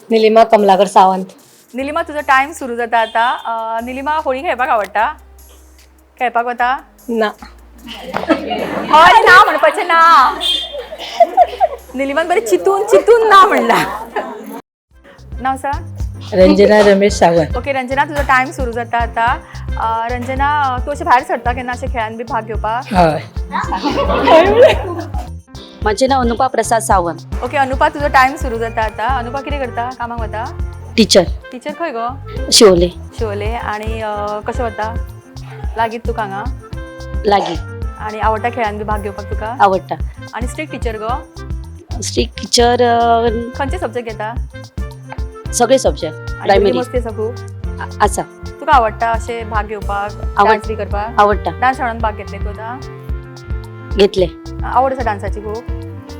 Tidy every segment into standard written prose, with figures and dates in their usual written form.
निलिमा कमलाकर सावंत. निलिमा, तुजो टायम सुरू जाता आता. निलिमा, होळी खेळपाक आवडटा? खेळपाक वता? ना. हय ना म्हणपाचें ना. निलिमान बरें चितून चितून ना म्हणला. नाव सांग. रंजना रमेश सावंत. ओके रंजना, तुजो टायम सुरू जाता आता. रंजना, तूं अशें भायर सरता केन्ना अशें खेळान बी भाग घेवपाक? हय. म्हजें नांव अनुपा प्रसाद सावंत. ओके अनुपा, तुजो टायम सुरू जाता आता. अनुपा, कितें करता? कामाक वता? टिचर. टिचर खंय गो? शिवोले. शिवोले. आनी कशें वता? लागींच तुका हांगा? लागीं. आनी आवडटा खेळान बी भाग घेवपाक तुका? आवडटा. आनी स्ट्रिक्ट टिचर गो? Strict teacher. खंयचे सब्जेक्ट घेता? सगळे सब्जेक्ट. आनी भुरगीं प्रायमरी. मस्ती आसा खूब? आसा. तुका आवडटा अशें भाग घेवपाक? डान्स बी करपाक? आवडटा. डान्स म्हणून भाग घेतले तूं आतां? घेतले. आवड आसा डान्साची खूब?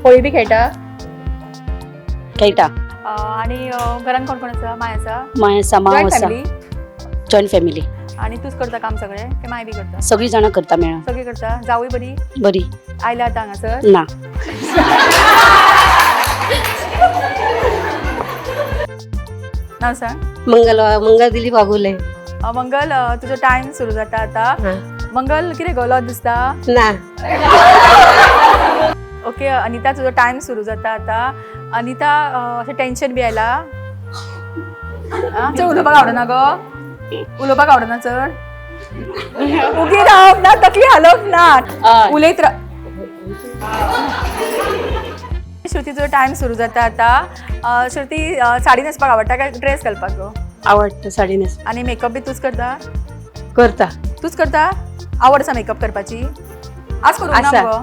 होळी बी खेळटा? खेळटा. आनी घरान कोण कोण आसा? माय आसा? माय आसा, माव जॉयंट आसा. फॅमिली? Joint family. आनी तूच करता काम सगळें की माय बी करता? सगळीं जाणां करता मेळोन. सगळीं करता? जावूय बरी? बरी. आयल्या आतां हांगासर? ना. नाव सांग. मंगल, मंगल दिलीप वाघुले. मंगल, तुजो टायम सुरू जाता आता. मंगल, कितें गलत दिसता? ना. ओके अनिता, तुजो टायम सुरू जाता आता. अनिता, अशें टेन्शन बी आयला? चड उलोवपाक आवडना गो? उलोवपाक आवडना चड? उगी रावप ना, तकली हालोवप ना, उलयत राव. श्रुती, तुजो टायम सुरू जाता आता. श्रुती, साडी न्हेसपाक आवडटा काय ड्रेस घालपाक गो? आवडटा साडी न्हेस. आनी मेकअप बी तूच करता? करता. तूच करता? आवड आसा मेकअप करपाची? आज करूंक ना आसा. मगो?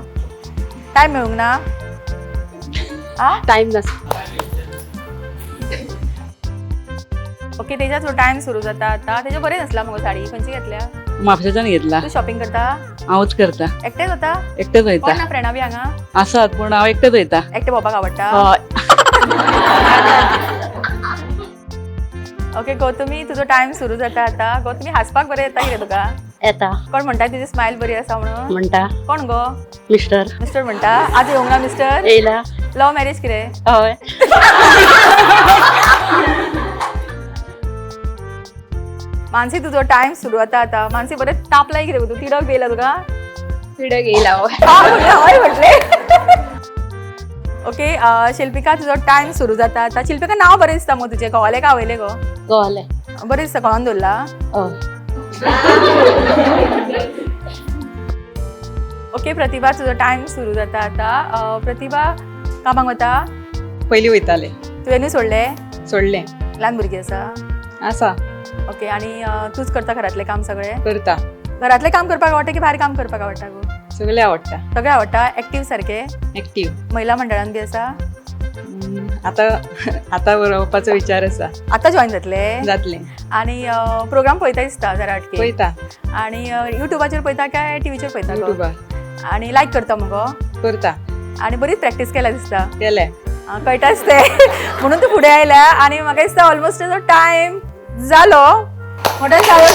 टायम मेळूंक ना? आ टायम नास. ओके तेजा, तुजो टायम सुरू जाता आता. तेजे बरें न्हेसला मगो साडी. खंयची घेतल्या? म्हापशेच्यान घेतला. तूं शॉपिंग करता? हांवूच करता. एकटेच वता? एकटेच कोण वयता. ना फ्रेंडा बी हांगा? आसात, पूण हांव एकटेच वयता. एकटे भोंवपाक आवडटा? हय. ओके गौतमी, तुजो टायम सुरू जाता आता. गौतमी, हांसपाक बरें येता कितें तुका? येता. कोण म्हणटा तुजी स्मायल बरी आसा म्हणून? म्हणटा. कोण गो? मिस्टर. मिस्टर म्हणटा? आज येवंक ना मिस्टर? येयला. लव्ह मॅरेज कितें? हय. मानसी, तुजो टायम सुरू जाता आता. मानसी, बरें तापलाय कितें गो तूं? तिडक बी येयला तुका? तिडक येयला. हा म्हणलें, हय म्हटलें. ओके शिल्पिका, तुजो टायम सुरू जाता आता. शिल्पिका, नांव बरें दिसता मगो तुजें. घोवालें काय आवयलें गो? गोवाले. बरें दिसता. कोणान दवरला? हय. ओके प्रतिभा, तुजो टायम सुरू जाता आता. प्रतिभा, कामाक वता? पयलीं वयताले. तुवेंनूय सोडलें? सोडलें. ल्हान भुरगीं आसा? आसा. ओके आनी तूच करता घरातलें काम सगळें? करता. घरातलें काम करपाक आवडटा की भायर काम करपाक आवडटा गो? सगळें आवडटा. सगळें आवडटा? एक्टीव सारकें? एक्टीव. महिला मंडळान बी आसा? आतां आतां बरोवपाचो विचार आसा. आतां जॉयन जातलें? जातलें. आनी प्रोग्राम पळयता दिसता जरा अटके? पळयता. आनी युट्यूबाचेर पळयता काय टिवीचेर पळयता गो? युट्यूबार. आनी लायक करता मगो? करता. आनी बरीच प्रॅक्टीस केल्या दिसता. केलें. कळटाच तें, म्हणून तूं फुडें आयल्या. आनी म्हाका दिसता ऑलमोस्ट ताजो टायम जालो. मोठ्यान जालो.